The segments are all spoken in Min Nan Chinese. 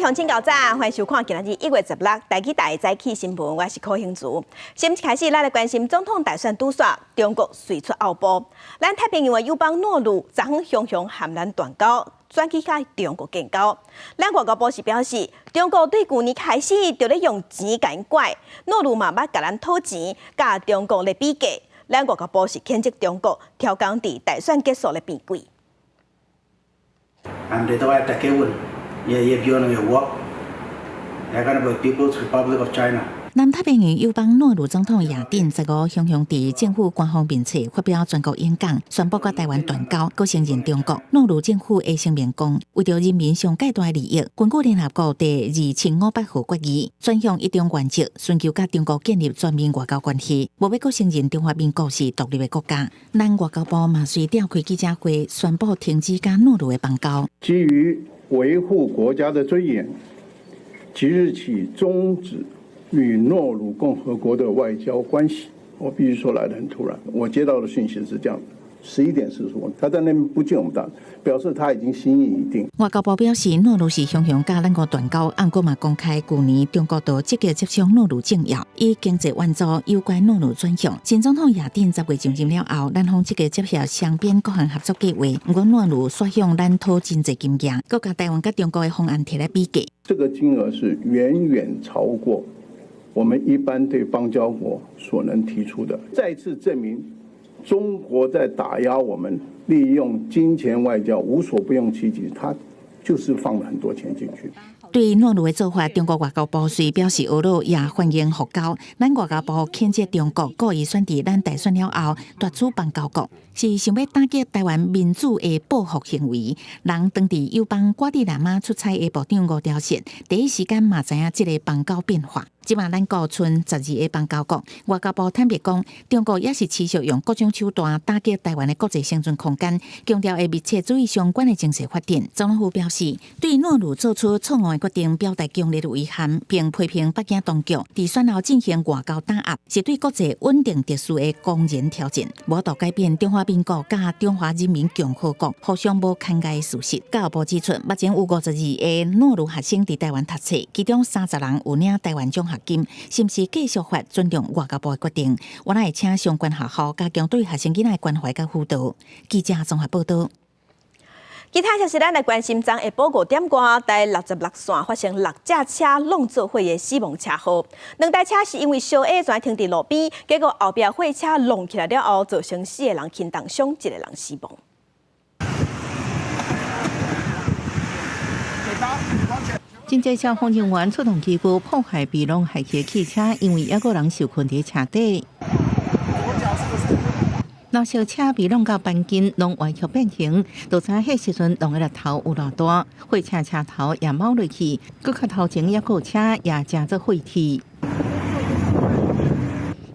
鄉親猴早，歡迎收看今仔日1月16台語台早起新聞，我是柯興竹。先一開始，咱來關心總統大選拄煞，中國隨出奧步。咱太平洋的友邦諾魯，昨昏雄雄和咱斷交，轉去佮中國建交。咱外交部是表示，中國對舊年開始就咧用錢共𪜶拐，諾魯嘛捌共咱討錢，佮中國咧比價。咱外交部是譴責中國，刁工佇大選結束咧變鬼。 I'm People's Republic of China。南太平洋友邦諾魯總統亞丁15雄雄佇政府官方面冊發表全國演講，宣布佮台灣斷交，閣承認中國。諾魯政府的聲明講，為著人民上蓋大的利益，根據聯合國第2758號決議，轉向一中原則，尋求佮中國建立全面外交關係，無欲閣承認中華民國是獨立的國家。咱外交部嘛隨召開記者會，宣布停止佮諾魯的邦交。基於維護國家的尊嚴，即日起終止與諾魯共和國的外交關係。我必須說來得很突然，我接到的訊息是這樣，11點45，他在那邊不見我們大，表示他已經心意已定。外交部表示，諾魯是雄雄佮咱國斷交，毋過嘛公開舊年中國都積極協商諾魯政要，以經濟援助誘拐諾魯轉向。新總統亞丁10月上任了後，咱方積極接洽雙邊各項合作計劃。毋過諾魯煞向咱討真濟金額，閣共台灣佮中國的方案提來比價。這個金額是遠遠超過我們一般對邦交國所能提出的，再次證明中國在打壓我們，利用金錢外交無所不用其極，他就是放了很多錢進去。對諾魯的做法，中國外交部雖表示懊惱，也歡迎復交。咱外交部譴責中國故意選佇咱大選了後奪取邦交國，是想欲打擊台灣民主的報復行為。人當地友邦瓜地馬拉出差的部長吳釗燮，第一時間嘛知影這个邦交變化。這馬咱國賰12个邦交國，外交部坦白講，中國也是持續用各種手段打擊台灣的國際生存空間，強調會密切注意相關的情勢發展。總統府表示，對諾魯做出錯誤的決定表達強烈的遺憾，並批評北京當局佇選後進行外交打壓，是對國際穩定秩序的公然挑戰，無法度改變中華民國佮中華人民共和國互相無牽礙的事實。教育部指出，目前有52個諾魯學生佇台灣讀冊，其中30人有領台灣獎學金，是毋是繼續發尊重外交部的決定？我會請相關學校加強對學生囡仔的關懷佮輔導。記者綜合報導。其他消息，咱來關心，昨下晡5點外，台66線發生六隻車攏做伙的死亡車禍。兩台車是因為相挨轉停佇路邊，結果後壁貨車挵起來了後，造成四個人輕重傷，一個人死亡。真濟消防人員出動機具破壞被挵下去的汽車，因為猶閣有人受困佇車底。老小車被挵到鈑金，攏歪曲變形，就知彼時陣挵的力頭有偌大，貨車車頭也錨落去，閣較頭前猶閣有車也成做廢鐵。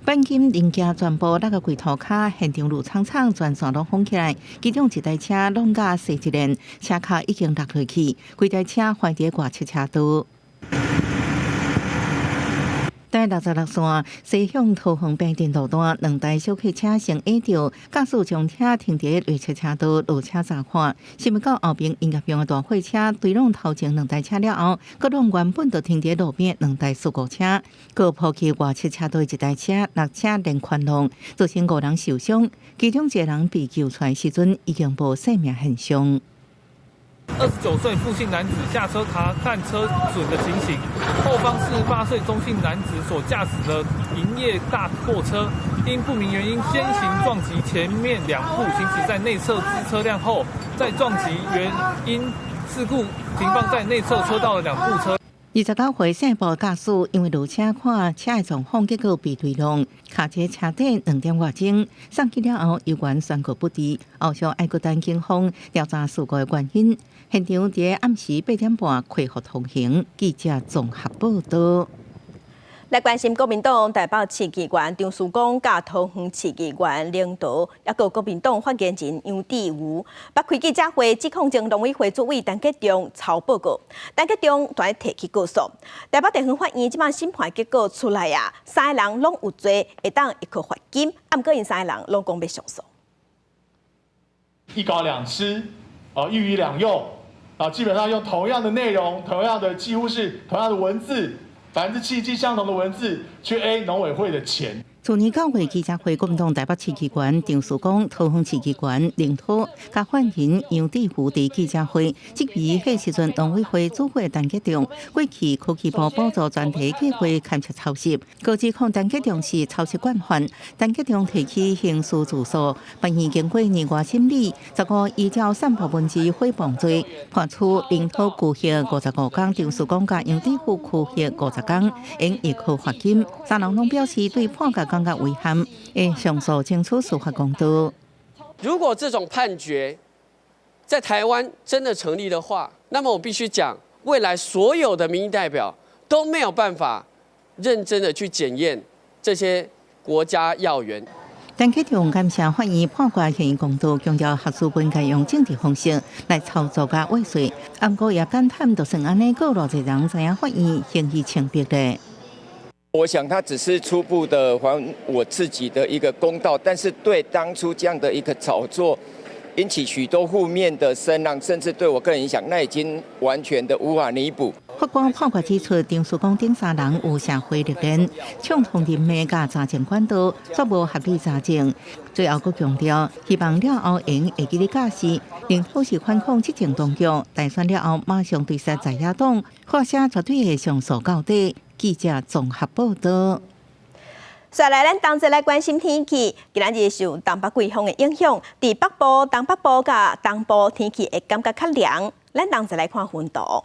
鈑金零件全部落到櫃塗跤，現場路氅氅，全線攏封起來。其中一台車挵甲踅一連，車跤已經落落去，規台車橫佇外側車道。台66線西向桃園平鎮路段，兩台小客車先挨著，駕駛將車停佇內側車道，落車查看，想欲到後爿營業用的大貨車追挵頭前兩台車了後，閣挵原本就停佇路邊兩台事故車，閣撲去外側車道一台車，六車連環挵，造成五人受傷，其中一個人被救出來時陣已經無生命現象。 29歲傅姓男子下車查看車損的情形，後方48歲鍾姓男子所駕駛的營業大貨車，因不明原因先行撞擊前面兩部行駛在內側之車輛後，再撞擊原因事故停放在內側車道的兩部車。29歲姓布駕駛因為落車看車的狀況，結果被對挵，卡佇車底2點外鐘，送去了後猶原宣告不治。後續愛閣等警方調查事故的原因。現場佇暗時8點半恢復通行。記者綜合報導。來關心國民黨台北市議員張樹剛佮桃園市議員凌濤，抑閣國民黨發言人楊智瑜，捌開記者會指控前農委會主委陳吉仲抄報告，陳吉仲蹛提起告訴。台北地方法院這擺審判結果出來啊，三个人攏有罪，會當易科罰金，毋過𪜶三个人攏講欲上訴。一稿兩吃，一魚兩用，啊，基本上用同樣的內容、同樣的幾乎是同樣的文字，77相同的文字去 A 農委會的錢。去年9月記者會，國民黨台北市議員張樹剛、桃園市議員林濤、佮發言人楊智富佇記者會，質疑彼時陣農委會主委陳吉仲過去科技部補助專題計劃牽涉抄襲，閣指控陳吉仲是抄襲慣犯。陳吉仲提起刑事自訴，法院經過年外審理，15依照散布文字誹謗罪判處林濤拘役55工，張樹剛佮楊智富拘役50工，應易科罰金。三人攏表示對判決感覺遺憾，會上訴爭取司法公道。如果這種判決在台灣真的成立的話，那麼我必須講，未來所有的民意代表都沒有辦法認真的去檢驗這些國家要員。陳吉仲感謝法院判決予伊公道，強調學術不應該用政治方式來操作佮遊說。毋過也感嘆，就算按呢，閣有偌濟人知影法院還是清白的。我想他只是初步的還我自己的一個公道，但是對當初這樣的一個炒作，引起許多負面的聲浪，甚至對我個人影響，那已經完全的無法彌補。法官判決指出，張樹剛等三人有社會歷練，暢通人脈佮查證管道，絕無合理查證。最後閣強調，希望了後會會記得假釋，林濤是反控執政當局，大選了後馬上對殺在野黨，發聲絕對會上訴到底。記者綜合報道。接來，咱同齊來關心天氣。今仔日受東北季風的影響，佇北部、東北部佮東部天氣會感覺較涼。咱同齊來看溫度。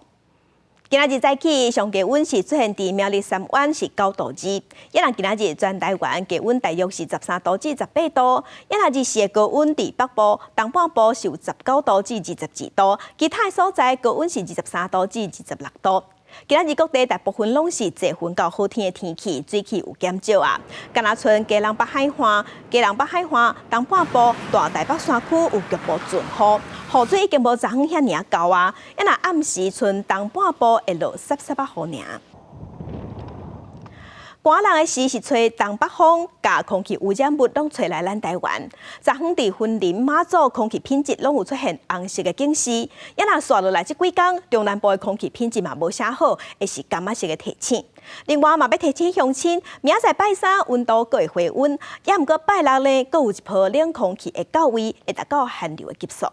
今仔日早起上低溫是出現佇苗栗三灣是9度2，抑若今仔日全台灣低溫大約是13度至18度。抑若日時的高溫佇北部、東半部是有19度至22度，其他的所在高溫是23度至26度。今仔日各地大部分攏是濟雲到好天的天氣，水汽有減少啊。敢若賰基隆北海岸、基隆北海岸、東半部、大台北山區有局部陣雨，雨水已經無昨昏遐爾厚啊。抑若暗時賰東半部會落濕濕仔雨爾。寒冷的時是吹東北風，共空氣污染物攏吹來咱台灣。昨昏佇雲林馬祖空氣品質攏有出現紅色的警示。抑若紲落來這幾工，中南部的空氣品質嘛無啥好，會是柑仔色的提醒。另外嘛欲提醒鄉親，明仔載拜三溫度閣會回溫，抑毋過拜六呢，閣有一波冷空氣會到位，會達到寒流的級數。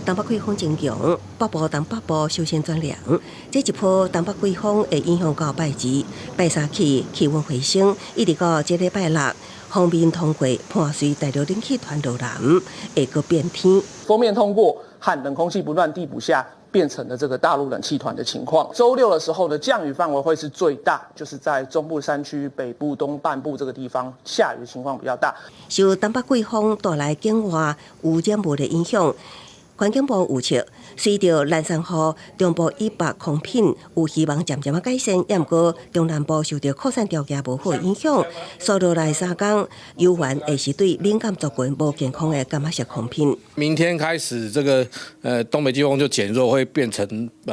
東北季風增強，北部、東北部首先轉涼。這一波東北季風會影響到拜二、拜三起氣溫回升，一直到這禮拜六，鋒面通過，伴隨大陸冷氣團落南，會閣變天。鋒面通過和冷空氣不斷遞補下，變成了這個大陸冷氣團的情況。週六的時候呢，降雨範圍會是最大，就是在中部山區、北部東半部這個地方下雨的情況比較大。受東北季風帶來境外污染物的影響。環境部預測，隨著蘭山號中部以北空品有希望漸漸仔改善，抑毋過中南部受著擴散條件無好影響，紲落來三工猶原會是對敏感族群無健康的柑仔色空品。明天開始，這個東北季風就減弱，會變成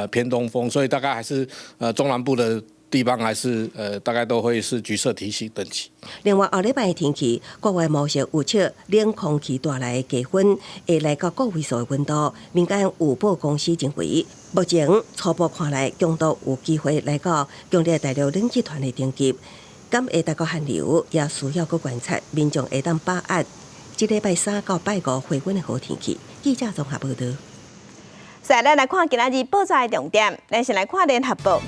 偏東風，所以大概還是中南部的地方還是大概都會是橘色提醒等級。另外，後禮拜的天氣，國外模式預測冷空氣帶來的低溫會來到個位數的溫度。民間預報公司認為，目前初步看來，強度有機會來到強烈大陸冷氣團的等級，敢會達到寒流，也需要閣觀察民眾會當把握。這禮拜三到拜五回溫的好天氣。記者綜合報道。再來來看今仔日報紙的重點，咱先來看聯合報。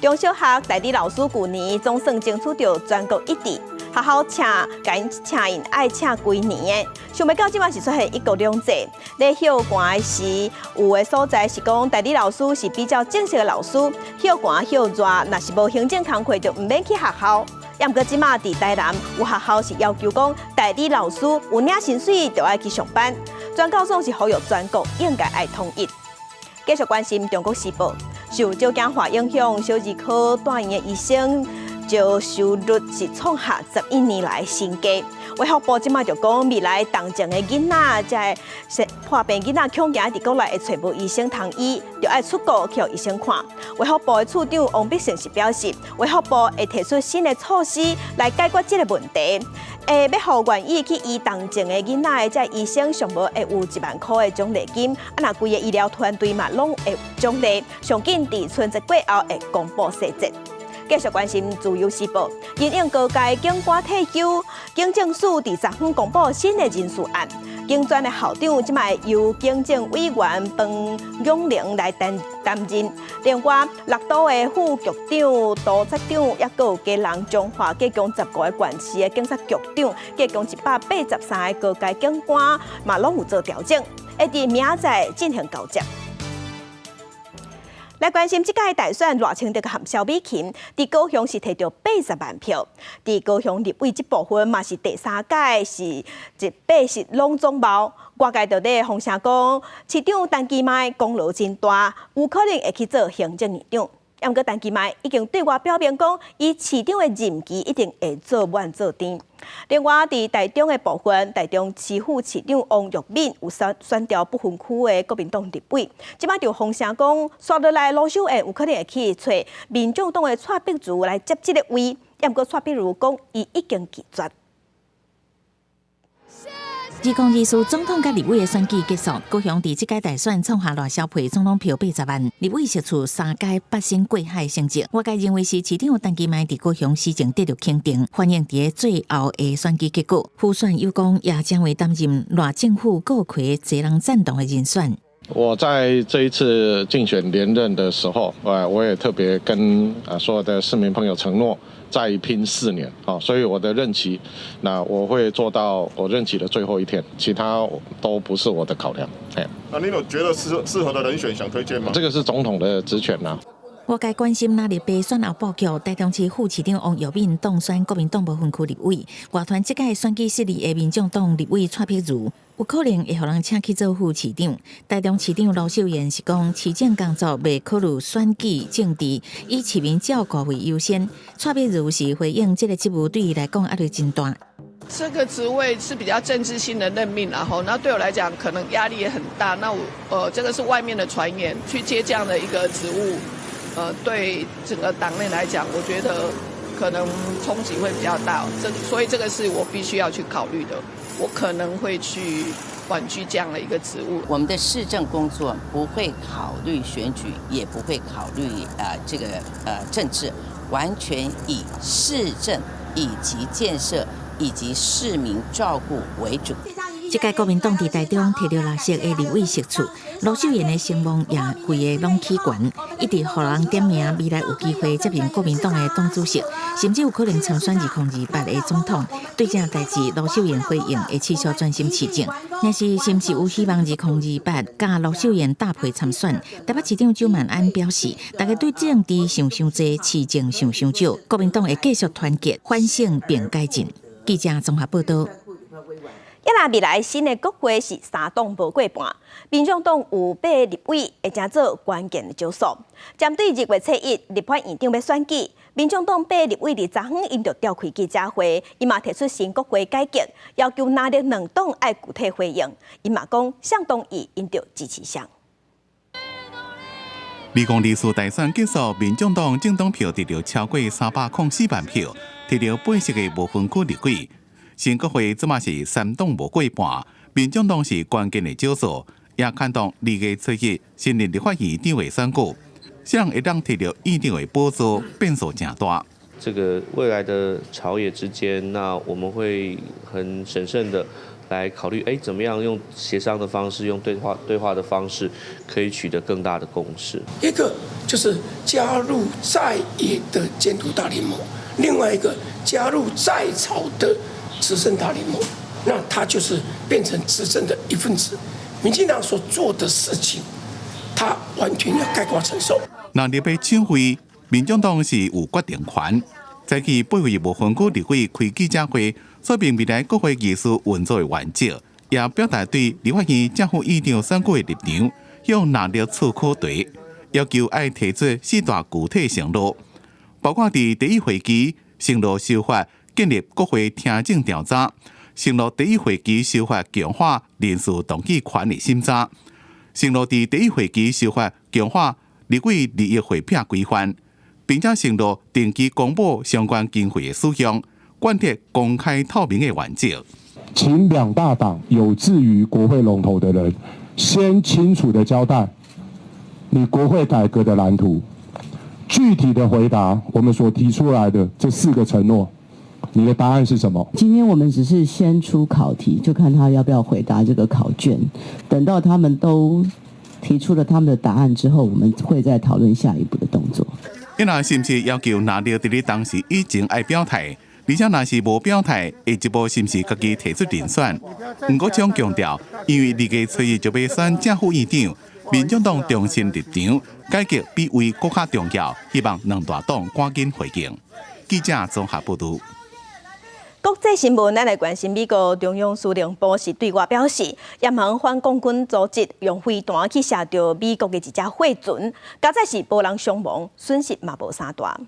中小學代理老師舊年總算爭取著全國一致，學校請共𪜶請𪜶愛請幾年的，想欲到這擺是出現一國兩制。咧休寒的時，有的所在是講代理老師是比較正式的老師，休寒休熱，若是無行政工課就毋免去學校。抑毋過這擺佇台南有學校是要求講代理老師有領薪水就愛去上班，全教總是呼籲全國應該愛統一。繼續關心中國時報，受少子化影響，小兒科大院的醫生招收率是創下11年來新低。衛福部這擺就講，未來重症的囡仔，這個破病囡仔，恐驚佇國內會揣無醫生通醫，就愛出國去予醫生看。衛福部的處長王必勝是表示，衛福部會提出新的措施來解決這個問題，會欲予願意去醫重症的囡仔的這醫生，上無會有1萬箍的獎勵金。啊，若規个醫療團隊嘛，攏會獎勵。上緊佇春節過後會公布細節。繼續關心自由時報，因應高階警官退休，警政署佇昨昏公布新的人事案。警專的校長這擺由警政委員彭永玲來擔任，另外六都的副局長、督察長，抑閣有基隆、彰化各共15個縣市的警察局長，各共183個高階警官嘛，攏有做調整，會佇明仔載進行交接。來關心這屆大選，賴清德和蕭美琴佇高雄是提著80萬票，佇高雄立委這部分嘛是第三屆是一八十攏總貓。外界就咧風聲講，市長陳其邁功勞真大，有可能會去做行政院長。毋過陳其邁已經對外表明講，伊市長的任期一定會做滿做甜。另外，佇台中的部分，台中市副市長王育敏有選調不分區的國民黨立委，這擺就風聲講，紲落來盧秀燕有可能會去揣民眾黨的蔡碧如來接這個位，毋過蔡碧如講，伊已經拒絕。2024總統佮立委的選舉結束，高雄佇這屆大選創下賴蕭配總統票80萬，立委席次三階八仙過海的成績。外界認為是市長陳其邁佇高雄施政得著肯定，反映佇最後的選舉結果。輔選有講也將會擔任賴政府閣揆濟人贊同的人選。我在這一次競選連任的時候，我也特別跟所有的市民朋友承諾，再拼4年，所以我的任期，那我會做到我任期的最後一天，其他都不是我的考量。哎，那你有覺得適合的人選想推薦嗎？這個是總統的職權啦。外界關心藍綠白選後布局，台中市副市長王育敏當選國民黨無分區立委，外傳這屆選舉失利的民眾黨立委蔡碧如，有可能會予人請去做副市長。台中市長盧秀燕是講，市政工作袂考慮選舉政治，以市民照顧為優先。蔡碧如是回應這個職務對伊來講壓力真大。這個職位是比較政治性的任命，然後那對我來講可能壓力也很大。那我這個是外面的傳言，去接這樣的一個職務，對整個黨內來講，我覺得可能衝擊會比較大。所以這個是我必須要去考慮的。我可能會去婉拒這樣的一個職務。我們的市政工作不會考慮選舉，也不會考慮這個政治，完全以市政以及建設以及市民照顧為主。這屆國民黨佇台中提著綠色的立委席次，盧秀燕的聲望也規个攏起懸，一直予人點名未來有機會接任國民黨的黨主席，甚至有可能參選2028的總統。對這代誌，盧秀燕回應會持續專心市政。若是是毋是有希望2028佮盧秀燕搭配參選？台北市長蔣萬安表示，大家對政治想傷濟，市政想傷少，國民黨會繼續團結、反省並改進。記者綜合報道。抑若未來新的國會是三黨無過半，民眾黨有八立委會成做關鍵的少數。針對2月7日立法院長欲選舉，民眾黨八立委佇昨昏𪜶就召開記者會，伊嘛提出新國會改革，要求藍綠兩黨愛具體回應。伊嘛講，誰同意𪜶就支持誰。2024大選結束，民眾黨政黨票得著超過304萬票，提著80個無分區立委。新國會這馬是三黨無過半，民眾黨是關鍵的少數，也牽動2月7日新任立法院長的選舉，誰人會當提著院長的寶座，變數誠大。這個未來的朝野之間，那我們會很審慎的來考慮，哎，怎麼樣用協商的方式，用對話的方式，可以取得更大的共識。一個就是加入在野的監督大聯盟，另外一個加入在朝的執政大聯盟，那他就是變成執政的一份子。民進黨所做的事情，他完全要概括承受。藍綠欲搶位，民眾黨是有決定權。早起八位無分區立委開記者會，說明未來國會議事運作的原則，也表達對立法院正副院長選舉的立場，向藍綠出考題，要求愛提出四大具體承諾，包括佇第一會期承諾修法建立國會聽證調查，承諾第一會期修法強化人事動議權的審查，承諾佇第一會期修法強化立委利益匯聘規範，並且承諾定期公布相關經費的使用，貫徹公開透明的原則。請兩大黨有志於國會龍頭的人，先清楚的交代你國會改革的藍圖，具體的回答我們所提出來的這四個承諾，你的答案是什麼？今天我們只是先出考題，就看他要不要回答這個考卷。等到他們都提出了他們的答案之後，我們會再討論下一步的動作。伊若是毋是要求藍綠佇咧當時以前愛表態，而且若是無表態，下一步是毋是家己提出人選？黃國昌強調，因為二月初一就欲選正副院長，民眾黨重申立場，改革比位閣較重要，希望兩大黨趕緊回應。記者綜合報導。國際新聞，咱來關心美國中央司令部是對外表示，也門反抗軍組織用飛彈去射著美國的一隻貨船，佳哉是無人傷亡，損失嘛無啥大。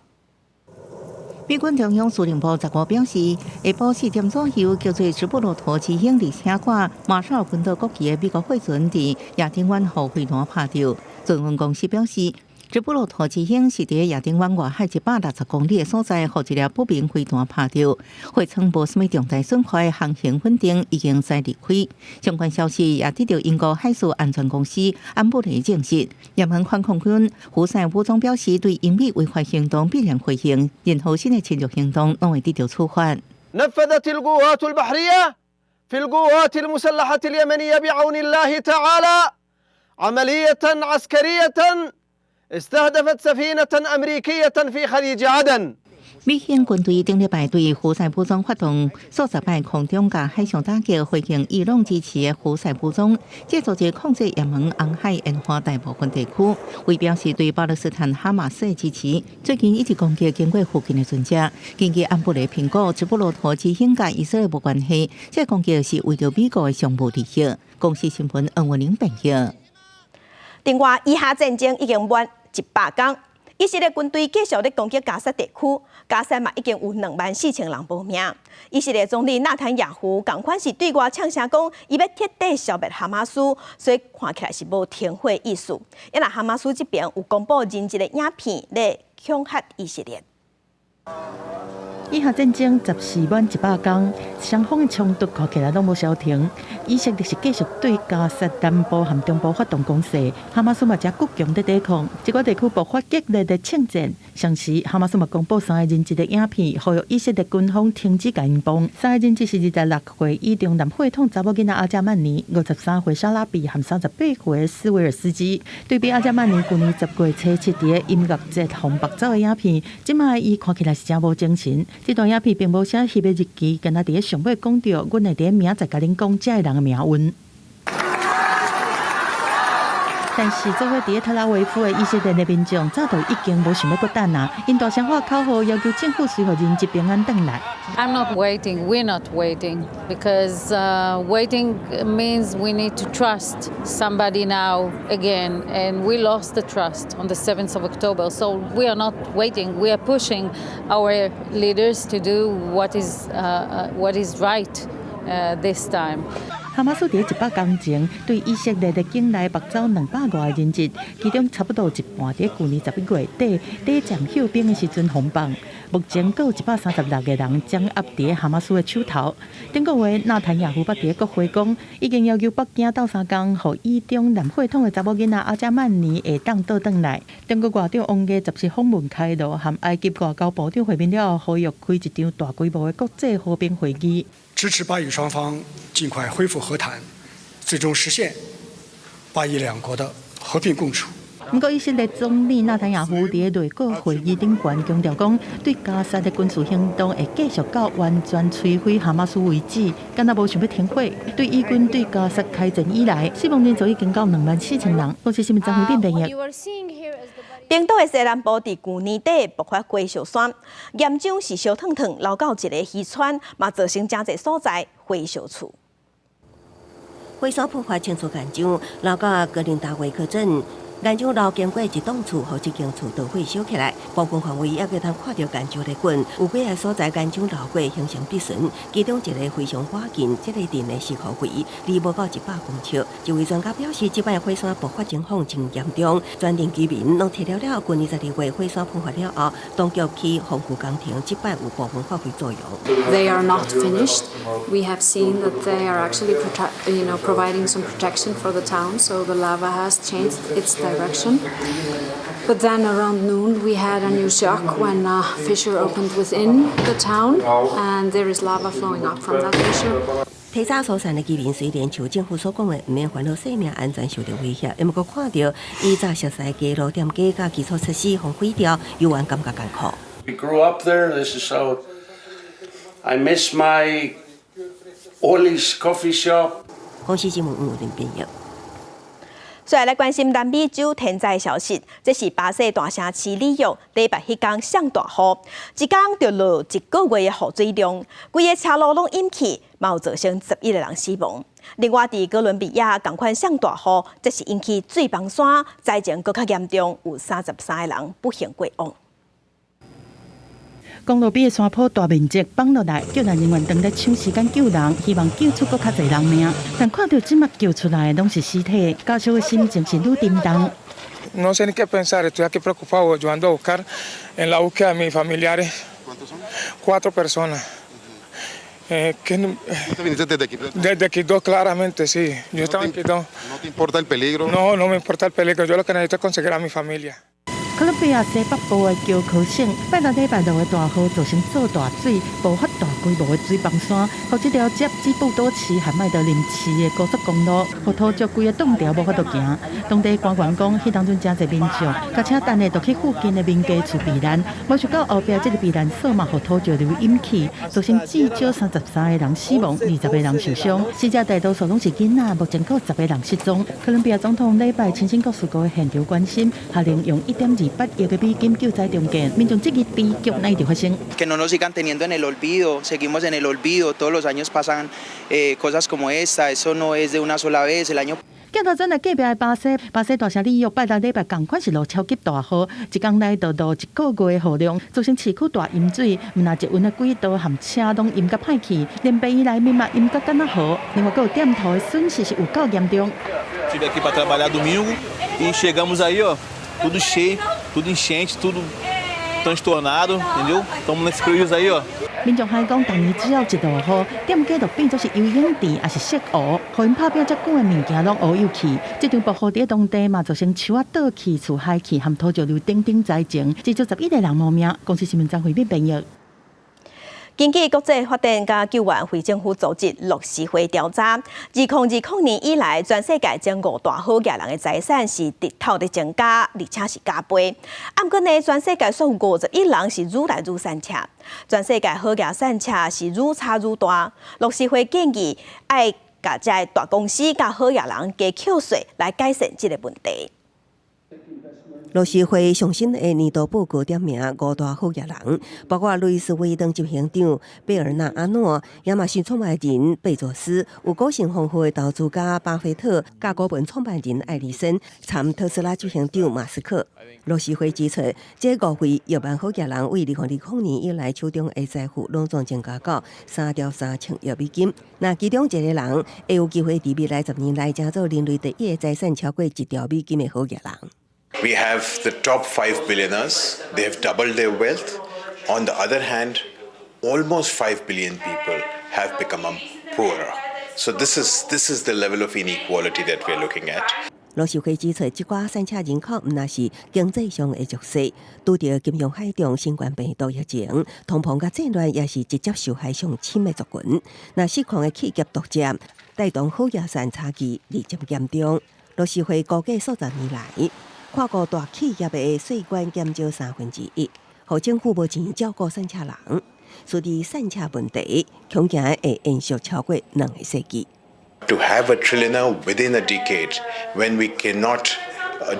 美軍中央司令部15表示，下晡4點左右，叫做直布羅陀之鷹佇斜掛馬紹爾群島國旗的美國貨船佇亞丁灣予飛彈拍著。船運公司表示，直布羅陀之鷹是佇亞丁灣外海160公里的所在，予一粒不明飛彈拍著。貨艙無啥物重大損壞，航行穩定，已經駛離開。相關消息也得到英國海事安全公司安布雷證實。也門反抗軍胡塞武裝表示，對英美違法行動必然回應，任何新的侵略行動攏會得到處罰。 نفذت القوات البحرية في القوات المسلحة اليمنية بعون الله تعالى عملية عسكرية استهدفت سفينة أمريكية في خليج عدن。美憲軍隊頂禮拜對胡塞武裝發動數十擺空中佮海上打擊，回應伊朗支持的胡塞武裝，這組織控制也門紅海沿岸大部分地區，為表示對巴勒斯坦哈馬斯的支持，最近一直攻擊經過附近的船隻。根據安布雷評估，直布羅陀之鷹佮以色列無關係，這攻擊是為著美國的商務利益。公視新聞黃文玲編譯。另外，以哈戰爭已經滿100天。以色列軍隊繼續咧攻擊加薩地區，加薩嘛已經有24,000人無命。以色列總理納坦雅胡仝款是對外嗆聲講，伊欲徹底消滅哈馬斯，所以看起來是無停火意思。因為哈馬斯這邊有公布人質的影片咧恐嚇以色列。以哈戰爭十四滿100天，雙方的衝突看起來攏無消停。以色列是繼續對加薩南部和中部發動攻勢，哈馬斯嘛誠倔強佇抵抗。這個地區爆發激烈的槍戰，同時哈馬斯嘛公布三个人質的影片，呼籲以色列軍方停止共𪜶放。三个人質是26歲以中男血統查某囡仔阿加曼尼、53歲沙拉比和38歲斯維爾斯基。對比阿加曼尼舊年10月初七佇音樂節予縛走的影片，這擺伊看起來是誠無精神。這段影片並無寫翕的日期，干焦佇咧上尾講著，阮會佇明仔載共恁講這个人的命運。但是，做伙佇咧特拉維夫的以色列的民眾早就已經無想欲閣等啊！𪜶大聲喊口號，要求政府隨予人質平安轉來。 I'm not waiting. We're not waiting because waiting means we need to trust somebody now again, and we lost the trust on the 7th of October. So we are not waiting. We are pushing our leaders to do what is right this time. 哈馬斯佇100天前對以色列的境內縛走200外个人質，其中差不多一半佇舊年11月底短暫休兵的時陣予放。目前閣有136個人掌握佇哈馬斯的手頭。頂個月，納坦雅胡捌佇國會講，已經要求北京鬥相共，予以中藍血統的查某囡仔阿加曼尼會當倒轉來。中國外長王毅十四訪問開羅，和埃及外交部長會面了後，呼籲開一場大規模的國際和平會議。支持巴以雙方盡快恢復和談，最終實現巴以兩國的和平共處。毋過，以色列總理納坦雅胡佇內閣會議頂懸強調講，對加薩的軍事行動會繼續到完全摧毀哈馬斯為止，敢若無想欲停火。對以軍對加薩開戰以來，死亡人數已經到24,000人。公視新聞張惠敏編譯。冰島的西南部佇舊年底爆發火燒山，岩漿是燒燙燙，流到一個漁村，嘛造成誠濟所在火燒厝。火山爆發清除岩漿，流到格林達維克鎮。岩漿流經過一棟厝，予這間厝著火燒起來，部分範圍猶閣通看著岩漿咧滾，有幾个所在岩漿流過形成滴水，其中一个非常倚近這个鎮的四箍圍，離無到100公尺。一位專家表示，這擺火山爆發情況真嚴重，全鎮居民攏提了了。舊年12月火山噴發了後，當局去防護工程，這擺有部分發揮作用。 They are not finished. We have seen that they are actually providing some protection for the town, so the lava has changed its direction. But then around noon we had a new shock when a fissure opened within the town, and there is lava flowing up from that fissure. 提早疏散的居民雖然像政府所講的，毋免煩惱生命安全受著威脅，毋過看著以早熟似街路店家佮基礎設施予毀掉，猶原感覺艱苦。 We grew up there. This is so. I miss my Ollie's coffee shop. 公視新聞吳林編譯。再來來關心南美洲天災消息，這是巴西大城市里約禮拜彼工上大雨，一工就落一個月的雨水量，規个車路攏淹去，嘛有造成11個人死亡。另外，佇哥倫比亞仝款上大雨，這是引起水崩山，災情閣較嚴重，有33個人不幸過往。公路邊的山坡大面積崩落來，救援人員當咧搶時間救人，希望救出閣較濟人命。但看著這馬救出來的攏是屍體，家屬的心情是愈沉重。 No sé ni qué pensar, estoy aquí preocupado, yo ando a buscar en la búsqueda de mis familiares. ¿Cuántos son? Cuatro personas. Que no- ¿Tú viniste desde Quibdó? Desde Quibdó, claramente, sí. Yo estaba en Quibdó. ¿No te importa el peligro? No, no me importa el peligro. Yo lo que necesito es conseguir a mi familia. 哥倫比亞西北部的喬科省，拜六禮拜落的大雨造成做大水，爆發大規模的水崩山，予這條接吉布多市和麥德林市的高速公路，予土石規个凍掉，無法度行。當地官員講，彼當陣誠濟民眾，共車等的就去附近的民家厝避難，無想到後壁這个避難所嘛，予土石流淹去，造成至少33個人死亡，20個人受傷。死者大多數攏是囡仔，目前閣有10個人失蹤。哥倫比亞總統禮拜親身到事故的現場關心，下令用1.28億的美金救災重建，民眾質疑悲劇哪會發生。 Que no nos sigan teniendo en el olvido, seguimos en el olvido, todos los años pasan cosas como esta, eso no es de una sola vez, el año 鏡頭轉來隔壁的巴西，巴西大城里約拜六禮拜仝款是落超級大雨，一工內就落一個月的雨量，造成市區大淹水，毋但捷運的軌道和車攏淹甲歹去，連病院內面嘛淹甲敢若河，另外閣有店頭的損失是有夠嚴重。 Tive aqui para trabalhar domingo e chegamos aí, ó, tudo cheio, tudo enchente, tudo transtornado, entendeu? Estamos nesse prejuízo aí, ó. 民眾還講，逐年只要一落雨，店家就變做是游泳池，抑是穡湖，予𪜶拍拚遮久的物件攏烏有去。這場暴雨佇當地嘛，造成樹仔倒去、厝害去和土石流等等災情，至少11個人無命。公視新聞張惠敏編譯。根據國際發展佮救援非政府組織樂施會調查，2020年以來，全世界前五大好額人的財產是直透佇增加，而且是加倍。毋過呢，全世界煞有50億人是愈來愈散赤，全世界好額散赤是愈差愈大。樂施會建議愛共這个大公司佮好額人加扣稅來改善這个問題。樂施會上新的年度報告點名五大好額人，包括路易斯威登執行長貝爾納阿諾、亞馬遜創辦人貝佐斯、有股性豐富的投資家巴菲特、佮股本創辦人艾利森、參特斯拉執行長馬斯克。樂施會指出，這五位億萬好額人為2020年以來手中的財富攏總增加到3兆3千億美金。若其中一個人會有機會佇未來10年內，成做人類第一个財產超過1兆美金的好額人。 We have the top five billionaires, they have doubled their wealth. On the other hand, almost 5 billion people have become poorer. So this is the level of inequality that we're looking at. 樂施會指出，這寡散赤人口毋但是經濟上的弱勢，拄著金融海動、新冠病毒疫情、通膨佮戰亂，也是直接受害上深的族群。若失控的企業獨佔，帶動好額層差距日漸嚴重。樂施會估計數十年來，跨國大企業的稅捐減少1/3，予政府無錢照顧散赤人，所以散赤問題恐驚會延續超過2個世紀。 To have a trillionaire within a decade when we cannot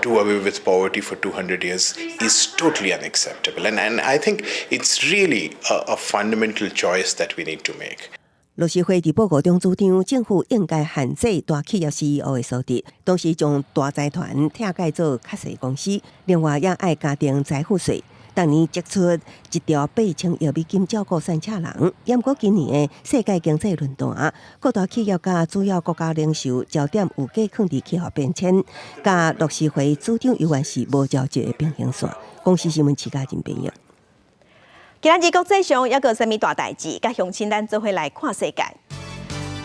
do away with poverty for 200 years is totally unacceptable. And I think it's really a fundamental choice that we need to make. 樂施會佇報告中主張，政府應該限制大企業 CEO 的所得，同時將大財團拆解做較細公司。另外，也愛加徵財富稅。當年釋出一兆8千億美金照顧散赤人，毋過今年的世界經濟論壇，各大企業佮主要國家領袖焦點有加囥佇氣候變遷，佮樂施會主張猶原是無交集的平行線。公視新聞徐嘉仁編譯。今仔日國際上猶閣有啥物大代誌？佮鄉親咱做伙來看世界。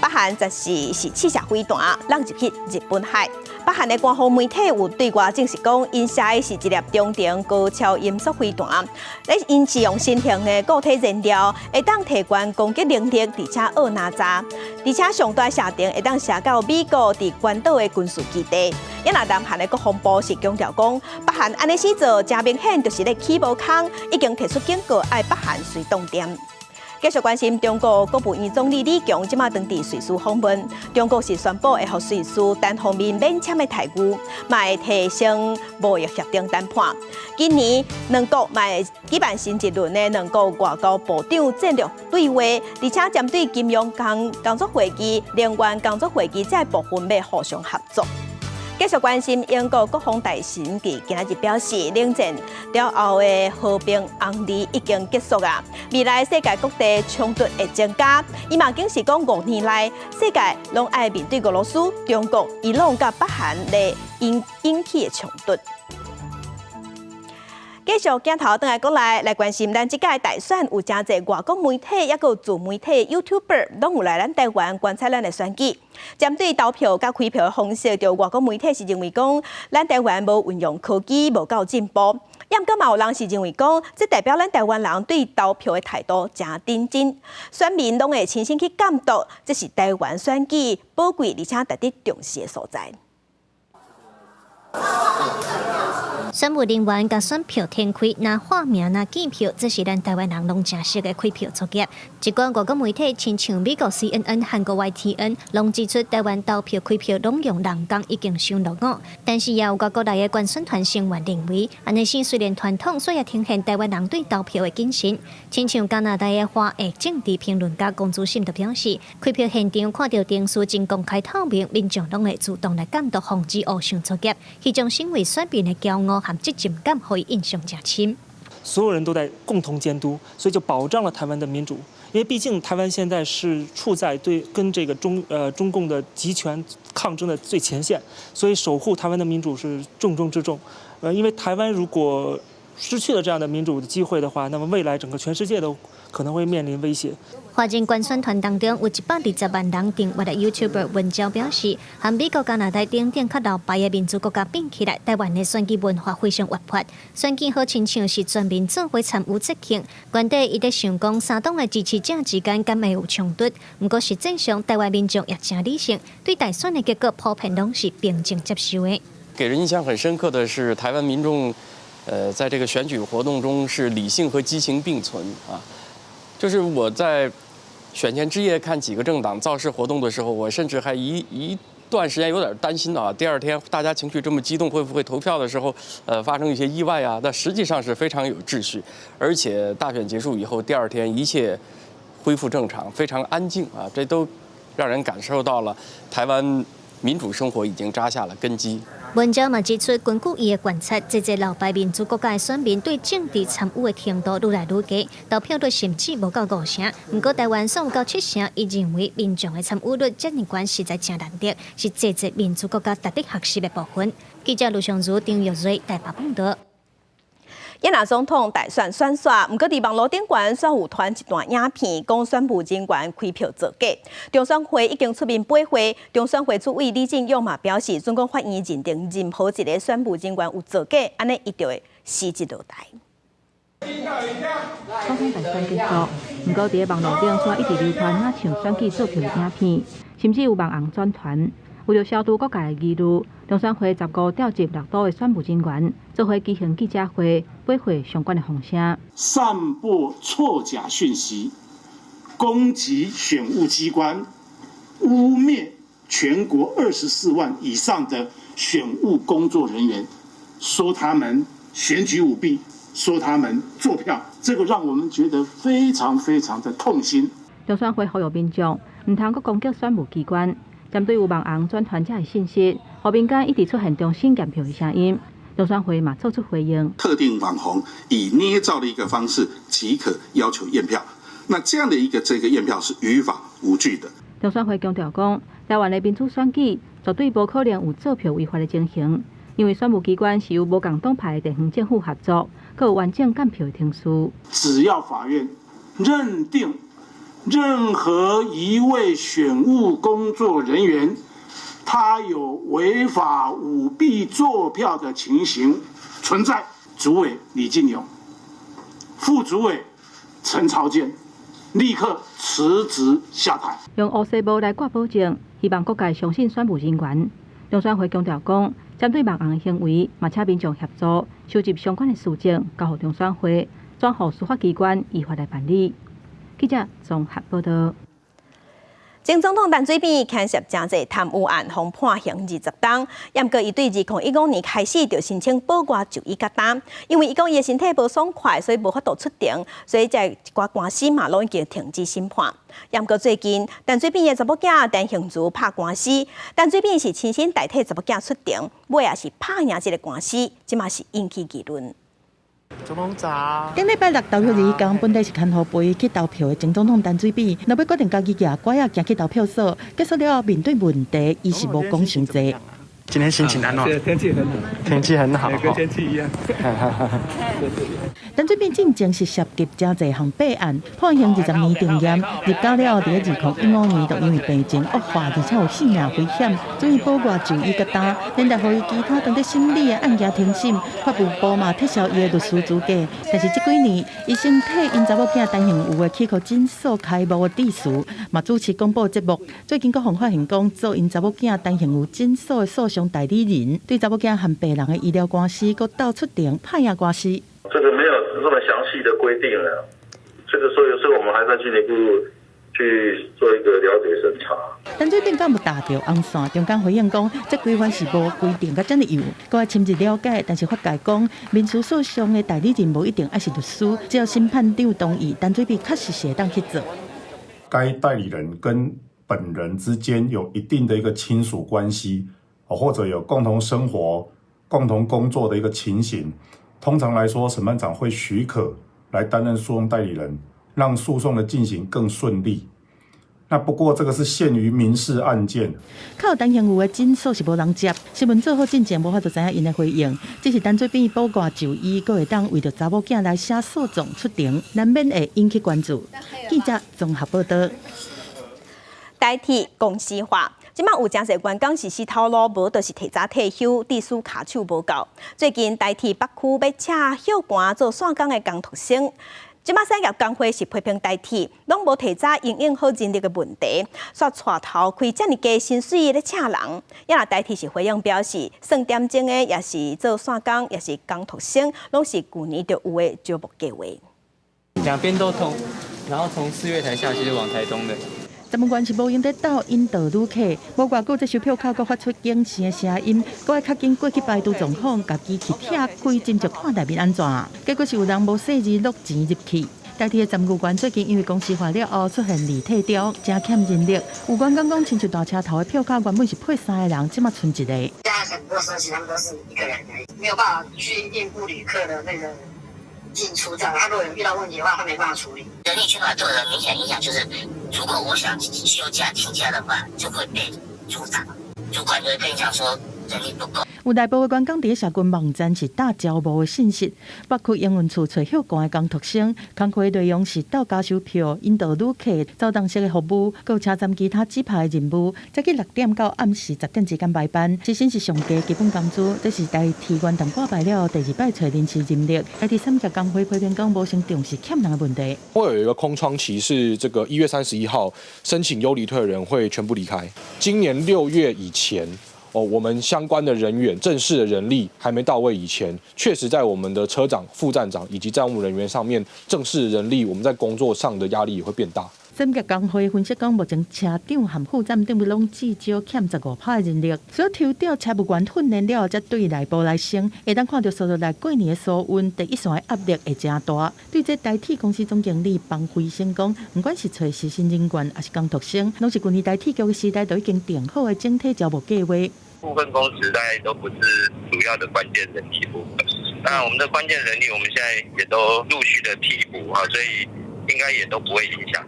北韓14是試射飛彈，挵入去日本海。北韓的官方媒體有對外證實講，𪜶射的是一粒中程高超音速飛彈，咧𪜶是用新型的固體燃料，會當提懸攻擊能力，而且僫哪吒，而且上大射程會當射到美國佇關島的軍事基地。啊若南韓的國防部是強調講，北韓按呢死做，誠明顯就是咧起無空，已經提出警告，愛北韓隨當點。繼續關心中國國務院總理李強這馬當佇瑞士訪問，中國是宣布會予瑞士單方面免簽的待遇，嘛會提升貿易協定談判。今年兩國嘛會舉辦新一輪的兩國外交部長戰略對話，而且針對金融工作會議、能源工作會議這部分欲互相合作。繼續關心英國國防大臣佇今仔日表示，冷戰了後的和平紅利已經結束啊！未來世界各地衝突會增加。伊嘛警示講，5年內世界攏愛面對俄羅斯、中國、伊朗佮北韓來引起的衝突。繼續鏡頭轉來國內來關心，咱這屆大選有誠濟外國媒體，抑閣自媒體 YouTuber 攏有來咱台灣觀察咱的選舉。針對投票佮開票的方式，著外國媒體是認為講，咱台灣無運用科技，無夠進步。抑毋過嘛有人是認為講，這代表咱台灣人對投票的態度誠認真，選民攏會親身去監督，這是台灣選舉寶貴而且值得重視的所在。選務人員共選票填開，若畫名若記票，這是咱台灣人攏誠熟的開票作業。一寡外國媒體，親像美國 CNN、韓國 YTN，攏指出台灣投票開票攏用人工已經傷落伍。但是也有外國來的觀選團成員認為，按呢雖然傳統，卻也呈現台灣人對投票的謹慎。親像加拿大的華裔政治評論家龔主審就表示，開票現場看著程序真公開透明，民眾攏會主動來監督，防止烏相作業。彼種身為選民的驕傲和責任感，予伊印象誠深。所有人都在共同監督，所以就保障了台灣的民主。因為畢竟台灣現在是處在對跟這個中共的極權抗爭的最前線，所以守護台灣的民主是重中之重。因為台灣如果失去了這樣的民主的機會的話，那麼未來整個全世界都可能會面臨威脅。華人觀選團當中有120萬人訂閱的 YouTuber 文昭表示，和美國、加拿大等等較老牌的民主國家比起來，台灣的選舉文化非常活潑，選舉好親像是全民做伙參與節慶。原底伊咧想講三黨的支持者之間敢會有衝突，毋過實際上台灣民眾也誠理性，對大選的結果普遍攏是平靜接受的。給人印象很深刻的是，台灣民眾，在這個選舉活動中是理性和激情並存啊。就是我在選前之夜看幾個政黨造勢活動的時候，我甚至還一段時間有點擔心啊。第二天大家情緒這麼激動，會不會投票的時候，發生一些意外啊？但實際上是非常有秩序，而且大選結束以後，第二天一切恢復正常，非常安靜啊。這都讓人感受到了台灣民主生活已經扎下了根基。文章嘛指出，根據伊的觀察，這濟老牌民主國家的選民對政治參與的程度愈來愈低，投票率甚至無到五成。毋過台灣算有到七成，伊認為民眾的參與率遮爾懸，實在誠難得，是濟濟民主國家值得學習的部分。記者盧尚如、張玉瑞台北報導。越南總統大選選煞，毋過佇網路頂懸煞有傳一段影片，講選務人員開票造假。中選會已經出面駁回，中選會主委李進勇嘛表示，準講法院認定任何一個選務人員有造假，按呢伊就會辭職落台。總統大選結束，毋過佇網路頂煞一直流傳若像選舉作票的影片，甚至有網紅轉傳。為著消除各界的疑慮，中選會15調集六都的選務人員，做伙舉行記者會，駁回相關的風聲。散播錯假訊息，攻擊選務機關，污衊全國24萬以上的選務工作人員，說他們選舉舞弊，說他們作票，這個讓我們覺得非常非常的痛心。中選會呼籲民眾毋通閣攻擊選務機關，針對有網紅轉傳這个信息，予民間一直出現重新驗票的聲音。中選會嘛做出回應。特定網紅以捏造的一個方式即可要求驗票，那這樣的一個這個驗票是於法無據的。中選會強調講，台灣的民主選舉絕對無可能有作票違法的情形，因為選務機關是由無仝黨派的地方政府合作，閣有完整監票的程序。只要法院認定任何一位選務工作人員，他有違法舞弊作票的情形存在，主委李進勇、副主委陳朝建立刻辭職下台。用烏紗帽來掛保證，希望各界相信選務人員。中選會強調講，針對網紅行為，嘛請民眾協助收集相關的事證，交予中選會，轉予司法機關依法來辦理。記者綜合報道。前總統陳水扁牽涉誠濟貪污案，予判刑20冬。毋過伊對2015年開始就申請保外就醫結單，因為伊講伊的身體無爽快，所以無法度出庭，所以這一寡官司嘛攏已經停止審判。毋過最近陳水扁的查某囝陳幸如拍官司，陳水扁是親身代替查某囝出庭，尾也是拍贏這个官司，這嘛是引起議論。總統早。頂禮拜六投票日彼工，本來是牽予陪去投票的前總統陳水扁，若欲決定家己舉拐仔行去投票所，結束了後面對問題，伊是無講傷濟。今天心情安怎？天氣很好，天氣很好，跟天氣一樣。陳水扁進前是涉及誠濟項弊案，判刑20年定讞，入監了後，佇2015年就因為病情惡化，而且有性命危險，所以保外就醫結單，連帶予伊其他當咧審理的案件停審，法務部嘛撤銷伊的律師資格。但是這幾年，伊先替𪜶查某囝陳幸妤的齒科診所開幕的致辭，嘛主持廣播節目。最近閣予發現講做𪜶查某囝陳幸妤診所的訴訟代理人，對查某囝和病人的醫療官司，閣鬥出庭拍贏官司。這個沒有這麼詳細的規定了，這個所以說我們還在進一步去做一個了解審查。陳水扁敢有踏著紅線，中間回應講，這規範是無規定甲遮爾幼，閣愛深入了解。但是法界講，民事訴訟的代理人無一定愛是律師，只要審判長同意，陳水扁確實是會當去做。該代理人跟本人之間有一定的一個親屬關係，或者有共同生活、共同工作的一個情形，通常來說，審判長會許可來擔任訴訟代理人，讓訴訟的進行更順利。那不過這個是限於民事案件。靠陳幸妤的診所是無人接，新聞做好進前無法度知影𪜶的回應。只是陳水扁保外就醫，閣會當為著查某囝來寫訴狀出庭，難免會引起關注。記者綜合報道。代替公司化，這馬有誠濟員工是死頭路，無就是提早退休，致使跤手無夠。最近台鐵北區欲請歇寒做線工的工讀生，這馬產業工會是批評台鐵，攏無提早因應好人力的問題，煞帶頭開遮爾低薪水咧請人。也若台鐵是回應表示，算點鐘的，抑是做線工，抑是工讀生，攏是舊年就有的招募計劃。兩邊都通，然後從四月台下去就往台東的。站務員是無閒咧鬥引導旅客，無偌久，這售票口閣發出警示的聲音，閣愛較緊過去排除狀況，共機器拆開，斟酌看內面按怎。結果是有人無細膩落錢入去。台鐵的站務員最近因為公司化了後出現離退潮，誠欠人力。有員工講，親像大車頭的票卡原本是配三个人，這馬賰一个。現在很多時候其實他們都是一個人而已，沒有辦法去應付旅客的那個進出站。他如果有遇到問題的話，他沒辦法處理。人力缺乏對我的明顯影響就是，如果我想休假請假的話，就會被阻擋，主管就會跟你講說人力不夠。有內部的員工佇社群網站是貼招募的信息，北區營運處揣歇寒的工讀生，工課內容是鬥加收票、引導旅客、走動式的服務，閣有車站其他指派的任務。早起6點到暗時10點之間排班，時薪是上低基本工資。這是台鐵元旦掛牌了後第二擺揣臨時人力。台鐵產業工會批評講無先重視欠人的問題。會有一個空窗期，是這個1月31號申請優離退的人會全部離開。今年6月以前，哦，我們相關的人員正式的人力還沒到位以前，確實在我們的車長、副站長以及站務人員上面，正式人力我們在工作上的壓力也會變大。产業工會分析講，目前車長和副站長攏至少欠15%的人力，所以抽調車務員訓練了後，才對內部來升。會當看著紲落來過年的疏運，第一線的壓力會誠大。對這台鐵公司總經理方輝生講，毋管是揣實習人員，抑是工讀生，攏是舊年台鐵局的時代就已經定好的整體招募計劃。部分工時大概都不是主要的關鍵人力部分。那我們的關鍵人力，我們現在也都陸續的替補啊，所以應該也都不會影響。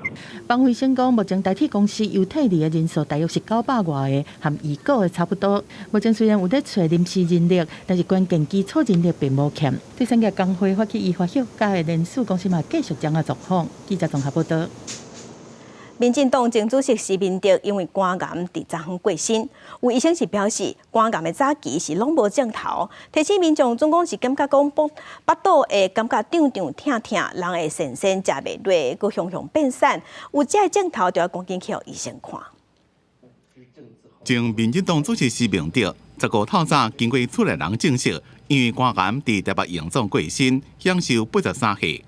方輝生講，目前台鐵公司有退離的人數大約是900外个，和預估的差不多。目前雖然有咧揣臨時人力，但是關鍵基礎人力並無欠。對產業工會發起依法休假的人事公司嘛，繼續這樣狀況。記者綜合報道。民進黨前主席施明德因為肝癌佇昨昏過身，有醫生是表示，肝癌的早期是攏無症頭，提醒民眾總講是感覺講腹肚會感覺脹脹疼疼，人會神神食袂落，閣雄雄變瘦，有這个症頭就要趕緊去予醫生看。前民進黨主席施明德15透早經過厝內人證實，因為肝癌佇台北榮總過身，享壽83歲。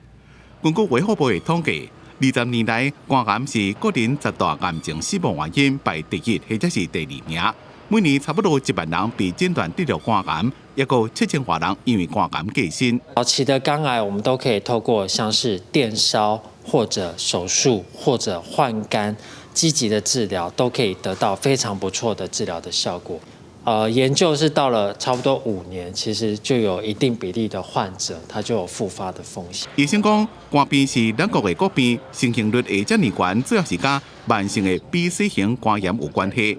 根據衛福部的統計，20年來，肝癌是國人10大癌症死亡原因排第一或者是第二名。每年差不多1萬人被診斷得著肝癌，抑閣7000外人因為肝癌過身。早期的肝癌，我們都可以透過像是電燒或者手術或者換肝，積極的治療，都可以得到非常不錯的治療的效果。研究是到了差不多5年，其實就有一定比例的患者，他就有復發的風險。醫生講，肝病是咱國的國病，盛行率會遮爾懸，主要是佮慢性的 B、 C 型肝炎有關係。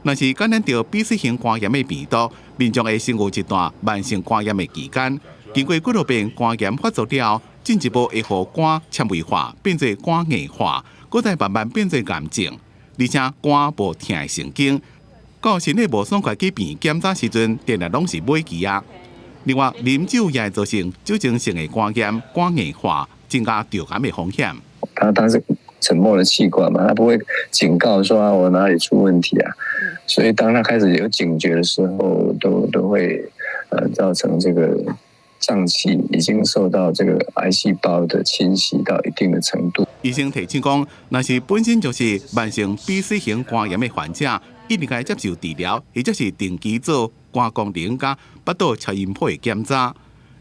若是感染著 B、 C 型肝炎的病毒，民眾會先有一段慢性肝炎的期間，經過幾落遍肝炎發作了後，進一步會予肝纖維化，變做肝硬化，閣再慢慢變做癌症，而且肝無疼的神經。到身體無爽快去病院檢查時陣，定定攏是尾期啊。另外，啉酒也會造成酒精性的肝炎、肝硬化，增加著癌的風險。它是沉默的器官嘛，它不會警告說啊我哪裡出問題啊，所以當它開始有警覺的時候，都會造成這個臟器已經受到這個癌細胞的侵襲到一定的程度。醫生提醒講，若是本身就是慢性 B、C 型肝炎的患者，一定該接受治療，或者是定期做肝功能佮腹肚超音波的檢查。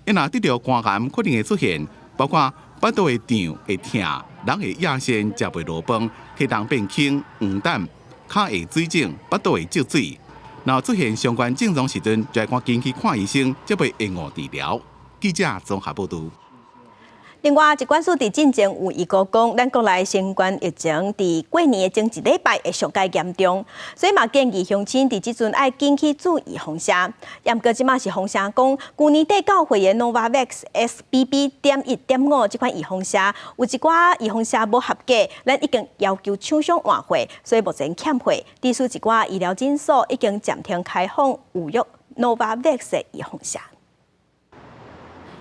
伊若得著肝癌，可能會出現包括腹肚會脹、會疼，人會噎線、食袂落飯、體重變輕、黃疸、跤會水腫、腹肚會積水。若出現相關症狀時陣，就愛趕緊去看醫生，才袂延誤治療。記者綜合報道。另外，疾管署佇進前有預估講，咱國內新冠疫情佇過年的前一禮拜會上蓋嚴重，所以嘛建議鄉親佇這陣愛緊去注預防射。毋過這馬是風聲講，舊年底到貨的 Novavax XBB.1.5這款預防射，有一寡預防射無合格，咱已經要求廠商換貨，所以目前欠貨。致使一寡醫療診所已經暫停開放預約 Novavax 的預防射。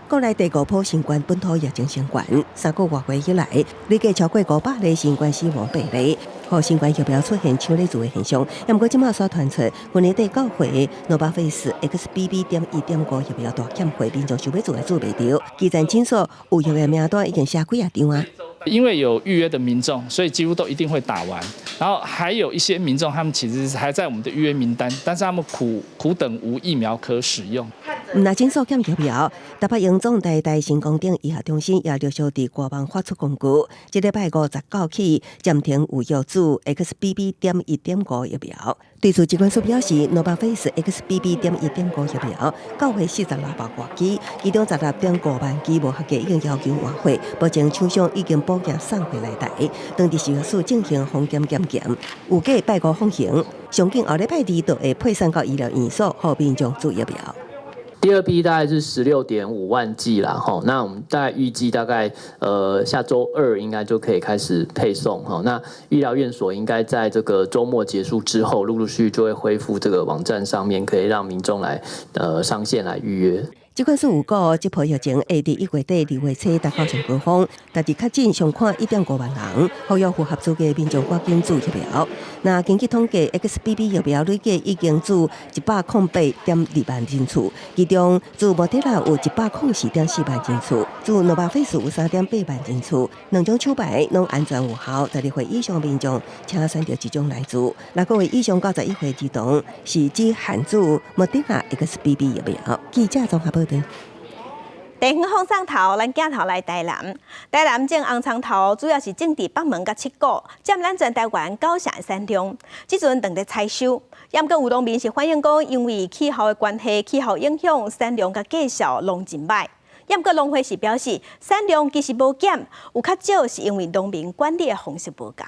國內第五波新冠本土疫情升懸，3個外月以來，累計超過500例新冠死亡病例，予新冠疫苗出現搶咧做的現象。毋過這馬煞傳出，去年底到貨 Novavax XBB.1.5疫苗大欠貨，民眾想欲注也注袂著。基層診所預約的名單已經寫幾仔張啊。因為有預約的民眾，所以幾乎都一定會打完。然後還有一些民眾，他們其實還在我們的預約名單，但是他們苦苦等無疫苗可使用。毋但診所欠疫苗，台北榮總台大成功頂醫學中心也陸續佇官網發出公告，這禮拜59起暫停預約注 XBB.1.5疫苗。對此，疾管署表示，Novavax XBB.1.5疫苗到貨46萬外劑，其中16.5萬劑無合格，已經要求換貨。目前廠商已經補件送回來台，當地食藥署進行風險檢驗，預計拜五放行，上緊後禮拜二就會配送到醫療院所，予民眾注疫苗。第二批大概是16.5萬劑啦，吼，那我們大概預計大概下週二應該就可以開始配送，哈，那醫療院所應該在這個週末結束之後，陸陸續續就會恢復這個網站上面可以讓民眾來上線來預約。疾管署有估，這波疫情會佇1月底、2月初達到上高峰，但是確診上看1.5萬人，呼籲符合資格民眾趕緊注疫苗。若根據統計，XBB 疫苗累計已經注108.2萬人次，其中注莫德納有104.4萬人次，注諾巴費斯有3.8萬人次。兩種廠牌攏安全有效，12歲以上民眾請選擇這種來注。六個月以上到11歲兒童是只限注莫德納 XBB 疫苗。記者綜合報導。地方放送頭，咱鏡頭來台南。台南種紅蔥頭主要是種佇北門佮七股，佔咱全台灣9成的產量。這陣正佇採收，猶閣有農民是反映講，因為氣候的關係，氣候影響產量佮價數攏真䆀。猶閣農會是表示，產量其實無減，有較少是因為農民管理的方式無仝。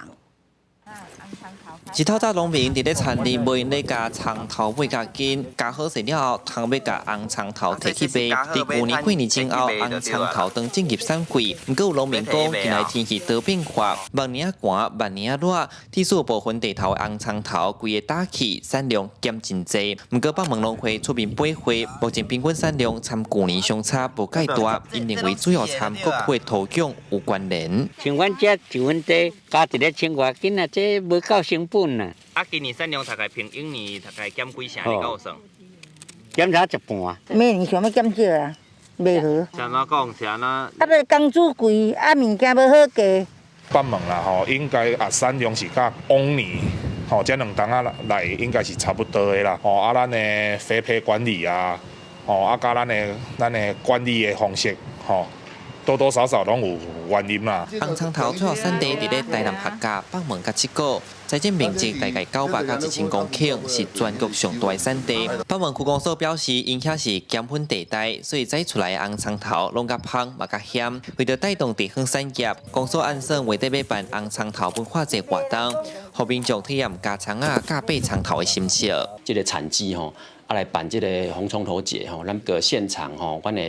一透早農民佇咧田裡無閒咧共蔥頭尾共筋，絞好勢了後，通欲共紅蔥頭提去賣。佇舊年過年前後，紅蔥頭當進入產季。毋過有農民講，近來天氣多變化，慢年仔寒，慢年仔熱，致使部分地頭的紅蔥頭規个打去，產量減真濟。毋過北門農會出面配貨，目前平均產量參舊年相差無蓋大，𪜶認為主要參各區的土壤有關聯。像阮這像阮這加一个千外斤啊，這無夠成本啊！啊，今年產量大概平往年大概減幾成？你敢有算？減差一半。每年想欲減少啊，袂好。是按怎講？是按怎？啊，欲工資貴，啊，物件無好價。北門啦吼，應該啊產量是佮往年吼這兩冬仔來應該是差不多的啦。吼啊，咱的肥培管理啊，吼啊，佮咱的管理的方式吼。多多少少攏有原因啦。紅蔥頭主要產地佇咧台南客家北門佮七股，栽種面積大概900到1000公頃，是全國上大的產地。北門區公所表示，𪜶遐是鹹粉地帶，所以栽出來的紅蔥頭攏較芳嘛較鹹。為著帶動地方產業，公所按算月底欲辦紅蔥頭文化節活動，予民眾體驗絞蔥仔、絞白蔥頭的心得。這個產季吼，啊來辦這個紅蔥頭節吼，咱個現場吼，阮會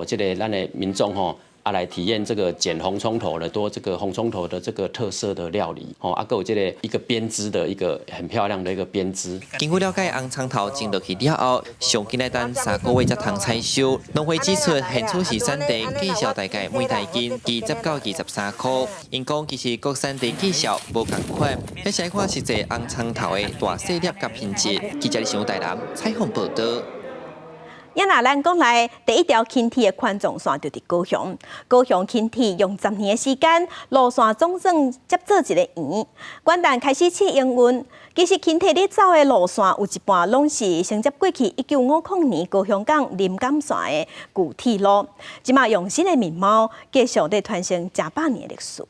予這個咱的民眾吼。啊，來體驗這個剪紅蔥頭的多這個紅蔥頭的這個特色的料理，吼，啊，閣有這個一個編織的一個很漂亮的一個編織。根據了解，紅蔥頭種落去了後，上緊愛等3個月才通採收。農會指出，現此時產地價數大概每台斤20到23箍。𪜶講其實各產地價數無仝款，彼是愛看實際紅蔥頭的大細粒佮品質。記者李想台南採訪報導。也若咱講來，第一條輕鐵的環狀線就佇高雄。高雄輕鐵用10年的時間，路線總算接做一個圓。元旦開始試營運，其實輕鐵咧走的路線有一半攏是承接過去1950年高雄港臨港線的舊鐵路，這馬用新的面貌，繼續咧傳承成百年的歷史。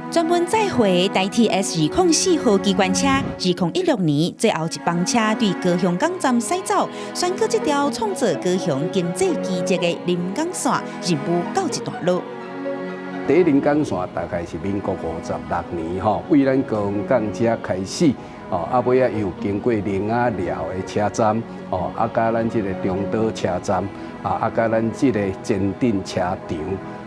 專門載貨的台鐵 S 204號機關車，2016年最後一班車對高雄港站駛走，宣告這條創造高雄經濟奇蹟的臨港線任務告一段落。第一臨港線大概是民國56年吼，為咱高雄港遮開始，哦，啊尾仔又經過苓仔寮的車站，哦，啊佮咱這個中島車站，啊佮咱這個前鎮車場。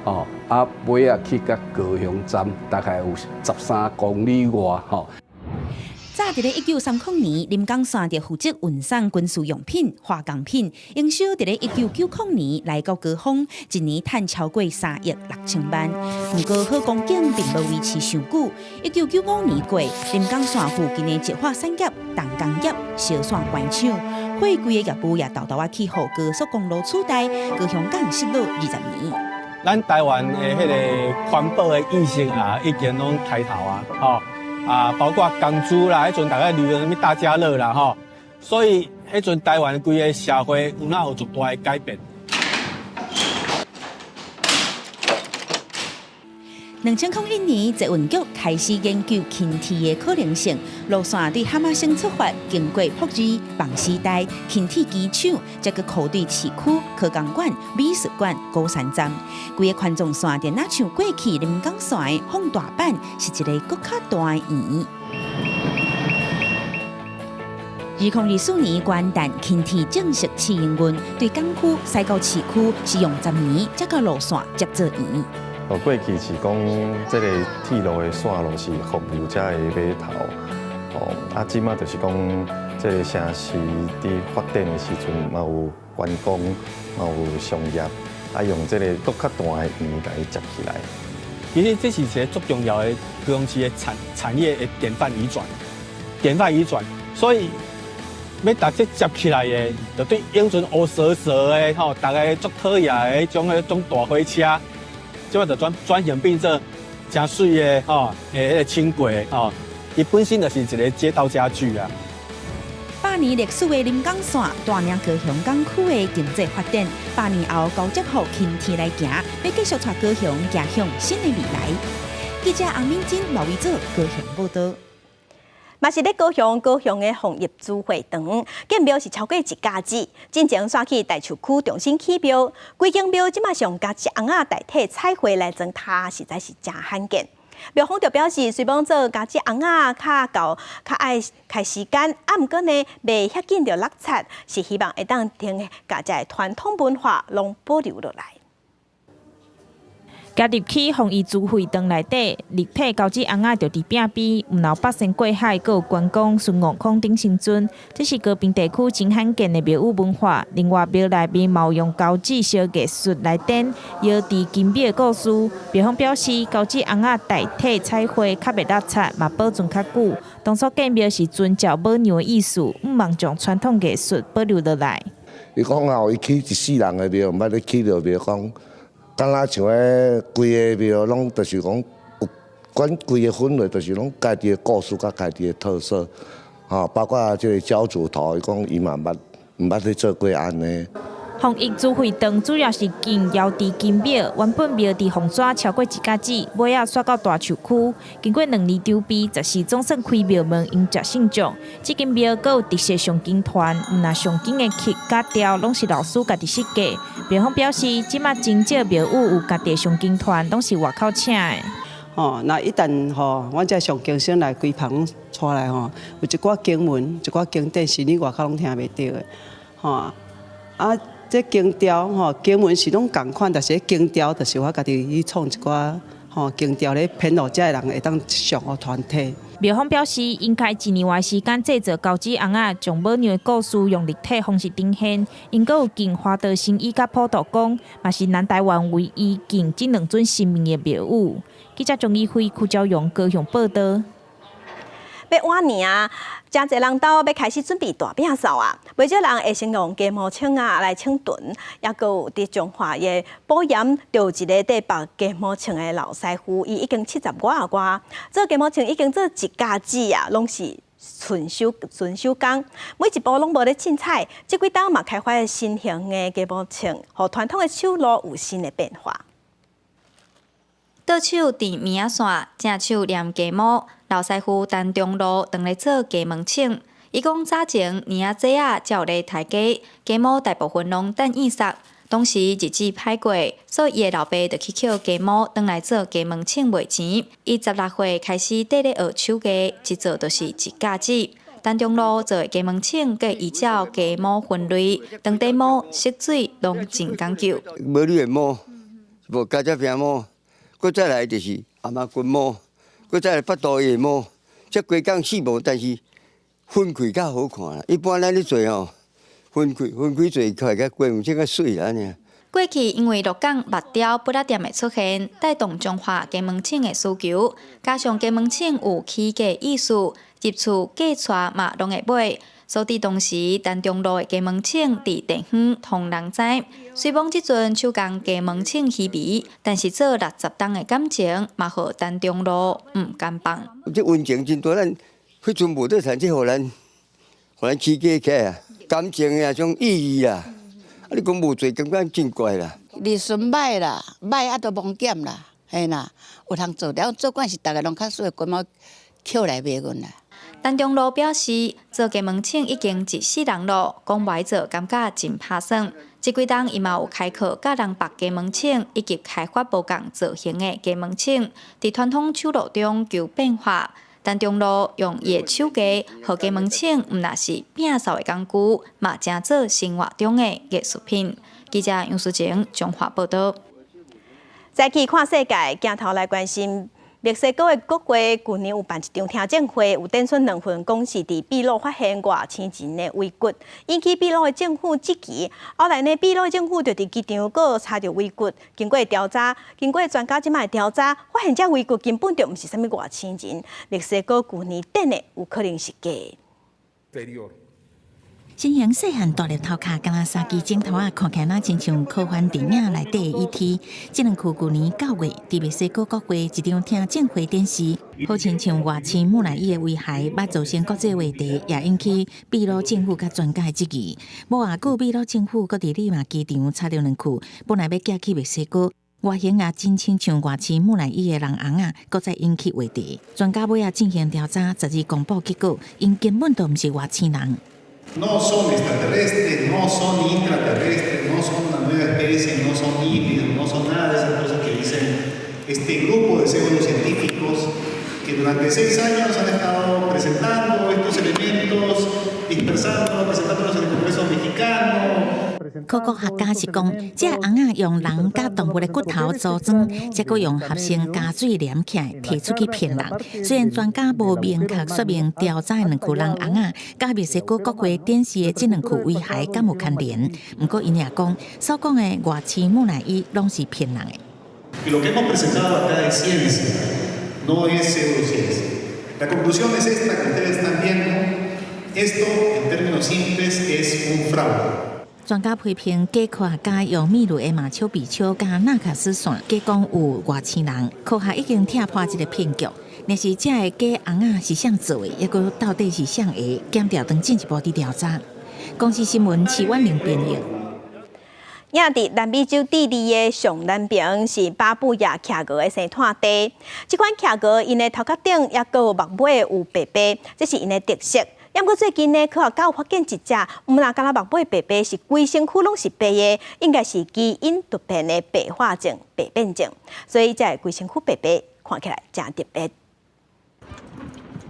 哦，啊，尾仔去到高雄站，大概有13公里外吼。早佇咧1930年，臨港線就負責運送軍事用品、化工品，營收佇咧1990年來到高峰，一年賺超過3億6千萬。毋過好光景並無維持上久。1995年過，臨港線附近的石化產業、重工業燒線關廠，貨櫃的業務也沓沓仔去予高速公路取代，高雄港失落20年。咱台灣的彼个環保的意識啊，已經攏抬頭啊，吼啊，包括工資啦，彼陣大家流行啥物大家樂啦，吼，所以彼陣台灣規个社會有哪有足大的改變。2001年，捷運局開始研究輕鐵的可能性。路線對哈瑪星出發，經過福二、夢時代、輕鐵機場，再閣箍對市區、科工館、美術館、鼓山站。規个環狀線就若像過去臨港線的放大版，是一个閣較大的圓。2024年元旦，輕鐵正式試營運，對港區駛到市區是用10年，才共路線接做圓。哦，過去是講這个鐵路的線路是服務這个碼頭，哦，啊，這馬就是講，這个城市佇發展的時陣，嘛有觀光，嘛有商業，啊，用這個閣較大的園共伊接起來。其實這是一个足重要的高雄市的產業的典範移轉，典範移轉，所以欲共這接起來的，就對永春烏趖趖的吼，逐家足討厭的彼種彼種大火車，這擺就轉型變做誠媠的吼，彼个輕軌吼，伊本身就是一个街道家具啊。百年歷史的臨港線帶領高雄港區的經濟發展，百年後高捷號擎天來行，欲繼續帶高雄行向新的未來。記者洪敏珍、羅維祖高雄報導。嘛是咧高雄，高雄的鳳邑主會堂建廟是超過一甲子，進前徙去大樹區重新起廟，規間廟這馬上膠紙尪仔代替彩繪來裝刣，實在是誠罕見。廟方就表示，雖罔做膠紙尪仔較厚較愛開時間，啊，毋過呢，袂遐緊就落漆，是希望會當停共這个傳統文化攏保留落來。行入去鳳邑主會堂內底，立體膠紙尪仔就佇壁邊，毋但八仙過海，閣有關公、孫悟空等神尊，這是高屏地區真罕見的廟宇文化。另外，廟內面嘛有用膠紙燒藝術來展窯治金廟的故事。廟方表示，膠紙尪仔代替彩繪，較袂落漆，嘛保存較久。當初建廟是遵照母娘的意思，向望將傳統藝術保留落來。伊講吼，伊起一世人的廟，毋捌咧起著廟講。敢若像彼規个廟，攏就是講有管規个氛圍，就是攏家己的故事佮家己的特色，吼，包括這個醮主頭，伊講伊嘛毋捌去做過按呢。鳳邑主會堂主要是建窯治金廟，原本廟佇鳳山超過一甲子，尾仔徙到大樹區。經過2年籌備，14總算開廟門迎接信眾。這間廟閣有特色誦經團，毋但誦經的曲佮調攏是老師家己設計。廟方表示，這馬真少廟宇有家己誦經團，攏是外口請的。吼，那一旦吼，阮這誦經生來規棚帶來吼，有一寡經文、一寡經典是你外口攏聽袂著的，吼啊。這經調吼，經文是攏仝款，但是經調就是我家己去創一寡吼經調咧編予遮的人會當上予團體。廟方表示，𪜶開一年外時間製作膠紙尪仔，將母娘的故事用立體方式呈現。𪜶閣有敬華道神醫佮普渡公，嘛是南台灣唯一敬這兩尊神明的廟宇。記者張怡輝、柯昭榮高雄報導。欲倚年啊，誠濟人兜欲開始準備大餅掃啊！袂少人會先用雞毛銃仔來銃脣，抑閣有佇彰化的埔鹽，就有一个佇縛雞毛銃的老師傅，伊已經70外外，做雞毛銃已經做一甲子啊，攏是純手工，每一步攏無咧凊彩。這幾冬嘛開發新型的雞毛銃，予傳統的手路有新的變化。倒手纏棉仔線，正手黏雞毛。老師傅陳中路當咧做雞毛銃，伊講早前年仔早仔才有咧刣雞，雞毛大部分攏等變捒。當時日子歹過，所以伊的老爸就去抾雞毛轉來做雞毛銃賣錢。伊16歲開始綴咧學手藝，一做就是一甲子。陳中路做的雞毛銃，閣依照雞毛分類，長短毛、色水攏真講究。無你的毛，無加這片毛，閣再來就是阿媽骨毛。閣再來腹肚的毛，這規工四毛，但是分開較好看啦。一般咱咧做吼，分開做起來較雞毛銃較媠啦按呢。過去因為鹿港木雕布仔店的出現，帶動彰化雞毛銃的需求，加上雞毛銃有起家意思，入厝嫁娶嘛攏會買，所以當時陳中路的雞毛銃佇地方通人知。雖罔這陣手工雞毛銃稀微，但是做60冬的感情，嘛予陳中路毋甘放。這溫情真大，咱彼陣無得趁，這予咱起家起來啊，感情的種意義啊。啊！你講無做，感覺真怪啦。利潤歹啦，歹啊都無減啦，嘿啦，有通做了，做慣是逐个攏較需要雞毛抾來賣阮啦。陳中路表示，做雞毛銃已經一世人咯，講無愛做，感覺真拍算。這幾冬伊嘛有開課教人縛雞毛銃，以及開發無仝造型的雞毛銃，佇傳統手路中求變化。陳中路用伊的手藝，予雞毛銃毋但是摒掃的工具，嘛成做生活中的藝術品。記者楊淑晴彰化報導。再去看世界，鏡頭來關心。墨西哥的國會舊年有辦一場聽證會，有展出兩份講是佇秘魯發現外星人的遺骨，引起秘魯的政府質疑。後來呢，秘魯政府就佇機場閣查著遺骨，經過調查，經過專家這擺調查，發現這遺骨根本就毋是啥物外星人。墨西哥舊年展的有可能是假的。身形細漢大粒頭殼，敢若三支指頭仔，看起來若親像科幻電影內底的 E.T. 這兩具舊年9月，佇墨西哥國會一場聽證會展示，好親像外星木乃伊的遺骸，捌造成國際話題，也引起秘魯政府佮專家的質疑。無偌久，秘魯政府閣佇利馬機場查著兩具，本來欲寄去墨西哥。外形也真親像外星木乃伊的人尪仔，閣再引起話題。專家尾仔進行調查，12公布結果，𪜶根本就毋是外星人。 No son extraterrestres, no son intraterrestres, no son una nueva especie, no son híbridos, no son nada de esas cosas que dicen este grupo de pseudocientíficos que durante 6 años han estado presentando estos elementos, dispersándolos, presentándolos en el Congreso mexicano. 考古學家是講，這尪仔用人佮動物的骨頭組裝，再閣用合成膠水黏起來，提出去騙人。雖然專家無明確說明調查的兩具人尪仔，佮墨西哥國會展示的這兩具遺骸敢有牽連，毋過𪜶也講，所講的外星木乃伊攏是騙人的。 Y lo que hemos presentado acá es ciencia, no es pseudociencia. La conclusión es esta que ustedes están viendo. Esto, en términos simples, es un fraude. 專家批評假科學家用秘魯的馬丘比丘佮納卡斯線，假講有外星人，科學已經拆破這個騙局。若是這个假尪仔是誰做的，抑閣到底是誰的？檢調當進一步佇調查。公視新聞徐婉玲編譯。也佇南美洲智利的上南邊是巴布亞企鵝的生態地。這款企鵝𪜶的頭殼頂抑閣有目尾有白白，這是𪜶的特色。毋過最近呢，科學家有發現一隻，毋但干焦目尾白白，是規身軀攏是白的，應該是基因突變的白化症、白變症，所以這個規身軀白白，看起來誠特別。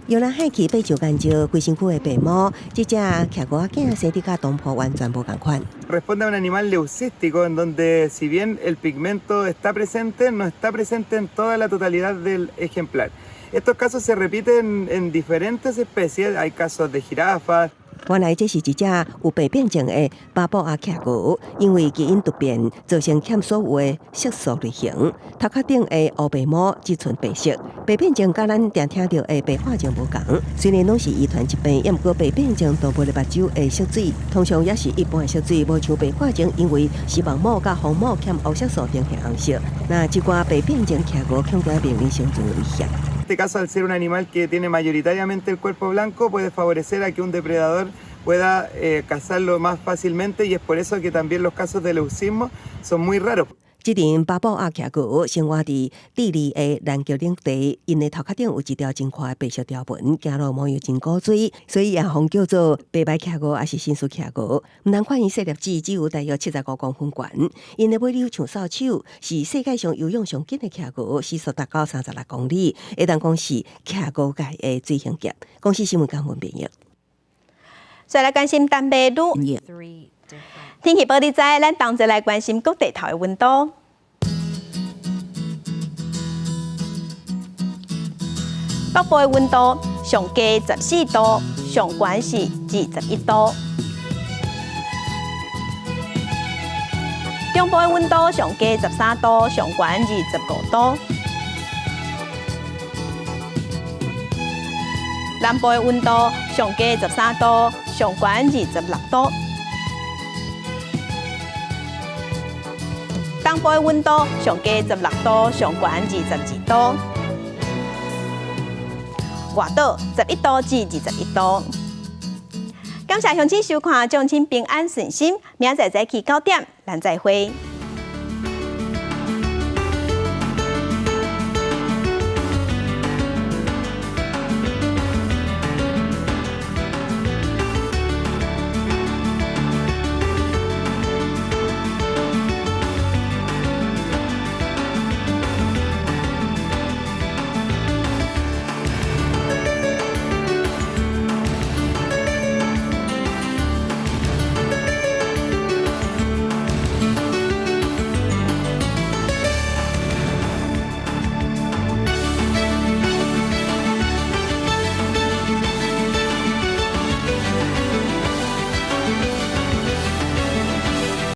用來氦氣爬上干石，規身軀的白毛，這隻企鵝仔生得佮東坡完全無仝款。 Responde a un animal leucístico en donde si bien el pigmento está presente, no está presente en toda la totalidad del ejemplar. Estos casos se repiten en diferentes especies, hay casos de jirafas. 原來這是一隻有白變症的巴布亞企鵝，因為基因突變造成欠所有的色素類型，頭殼頂的烏白毛只賰白色。白變症佮咱定聽著的白化症無仝，雖然攏是遺傳疾病，毋過白變症動物的目睭會色水，通常也是一般的色水，無像白化症，因為視網膜佮虹膜欠烏色素呈現紅色。那這寡白變症企鵝恐驚面臨生存危險。 En este caso, al ser un animal que tiene mayoritariamente el cuerpo blanco, puede favorecer a que un depredador pueda cazarlo más fácilmente y es por eso que también los casos de leucismo son muy raros. 這陣巴布亞企鵝生活佇智利的南極領地，𪜶的頭殼頂有一條真寬的白色條紋，走路模樣真古錐，所以也予叫做白白企鵝，抑是紳士企鵝。毋通看𪜶細粒子，只有大約75公分懸，𪜶的尾溜像掃帚，是世界上游泳上緊的企鵝，時速達到36公里，會當講是企鵝界的水行俠。公視新聞江文編譯。再來關心東北女。天氣報你知，咱同齊來關心各地頭的溫度。北部的溫度上低14度，上懸是21度。中部的溫度上低13度，上懸25度。南部的溫度上低13度，上懸26度。東部的溫度上低16度，上懸22度。外島11度至21度。感謝鄉親收看，祝親平安順心。明仔載早起9點，咱再會。